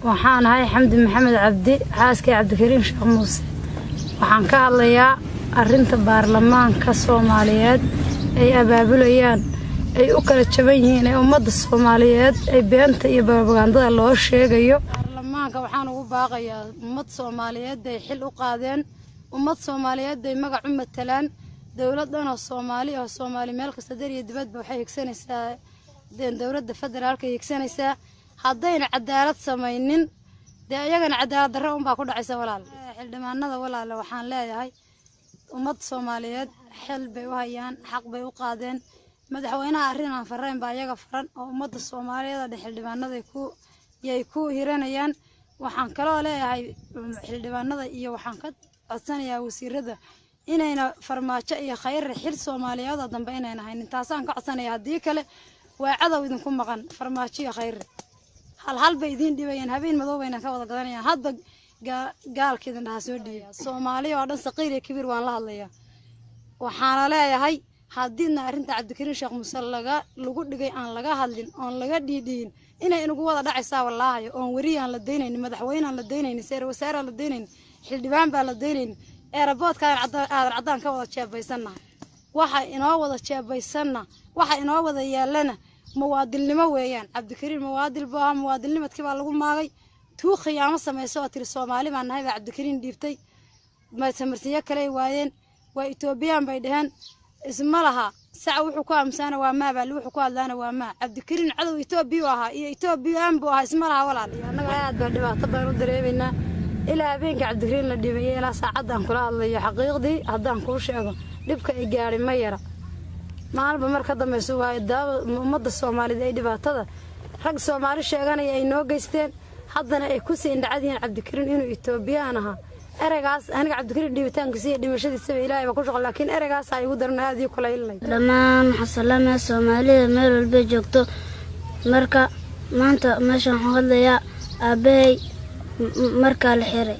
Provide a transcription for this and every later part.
Waxaan ahay Xamdi Maxamed Cabdi, xaaskii Cabdikariin Sheekh Muuse. Waxaan ka hadlayaa arrinta baarlamaanka Soomaaliyeed ay abaabulayaan, ay u kala jaban yihiin, ee ummadda Soomaaliyeed ay beenta iyo barobagandada loo sheegayo. Baarlamaanka waxaan ugu baaqayaa, ummad Soomaaliyeed ay xil u qaadeen, ummad Soomaaliyeed ay magac u matalaan, dowlad dhan oo Soomaali oo Soomaali meel kasta dar iyo dibadba waxay higsanaysaa dowladda federaalka ay higsanaysaa. Haddayna cadaalad samaynin, dee iyagana cadaalad darro unbaa ku dhacaysa. Walaal, xildhibaanada walaale, waxaan leeyahay ummad Soomaaliyeed xil bay u hayaan, xaq bay u qaadeen. Madaxweynaha arrin aan farayn baa iyaga faran oo ummadda Soomaaliyeed oo dhan xildhibaanaday ku yay ku hiranayaan. Waxaan kaloo leeyahay xildhibaanada iyo waxaan ka codsanayaa wasiirada inayna Farmaajo iyo Khayre xil Soomaaliyeed oo dambe inayna haynin, taasaan ka codsanaya. Haddii kale waa cadow idinku maqan. Farmaajo iyo Khayre hal hal bay idiin dhibayaan, habeen madow bayna ka wada gadanayaan. Hadda gaalka idin dhahaa soo dhiibay. Soomaaliya oo dhan, saqiir iyo kabiir, waan la hadlayaa. Waxaana leeyahay, haddiidna arrinta Cabdikariin Sheekh Muuse laga lagu dhigay aan laga hadlin oon laga dhiidhiyin, inay inagu wada dhacaysaa wallaahayo, oon weri aan la daynaynin, madaxweyne aan la daynaynin, seer wasaare aan la daynaynin, xildhibaan baan la daynaynin, airportka Aadan Caddaan ka wada jeebaysannahay. Waxa inoo wada jeebaysanna, waxa inoo wada yaallana muwaadilnimo weeyaan. Cabdikariin muwaadil buu ahaa, muwaadilnimadkii baa lagu maagay. Tuu khiyaamo samayso oo tiri Soomaali baan nahay baa Cabdikariin dhiibtay. Samarsiyo kale ay waayeen, waa Etoobiyaan bay dheheen. Isma laha saca wuxuu ku aamusaana waa maabaali, wuxuu ku hadlaana waa maa. Cabdikariin cadow Etoobiya u ahaa iyo Etoobiyaan buu ahaa, isma laha walaal. Annaga aad baa dhibaato badan u dareemaynaa ilaa habeenka Cabdikariin la dhibay ilaa saacaddan kula hadlayo. Xaqiiqdii haddaan kuu sheego, dhibka ay gaadhay ma yara. Maalinba mar ka dambayso waayo daaba ummadda Soomaaliyeed ay dhibaatada rag Soomaali sheeganaya ay noo geysteen, haddana ay kusii indhacad yihiin Cabdikariin inuu Etoobiyaan ahaa. Ereygaas aniga Cabdikariin dhiibitaankiisa iyo dhimashadiisaba Ilaahay baa ku shaqo, laakiin ereygaas igu daran, aad ii kulaylinay. Dhammaan waxaan salaamaya Soomaalida meel walbay joogto. Marka maanta meeshan waxaan hadlayaa aabbahay markaa la xiray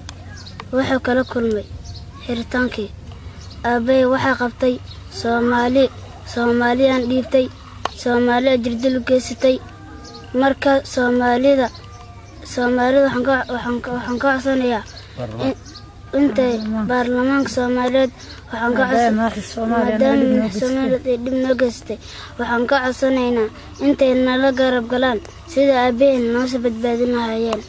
wuxuu kala kulmay xiritaankii. Aabbahay waxaa qabtay Soomaali, Soomaaliyaan dhiibtay, Soomaaliya jirdil u geysatay. Marka Soomaalida waxaan ka codsanayaa intay baarlamaanka Soomaaliyeed, maadaama Soomaaliyeed ay dhib noo geysatay, waxaan ka codsanaynaa intay nala garab galaan sida aabaheen noosoo badbaadin lahaayeen.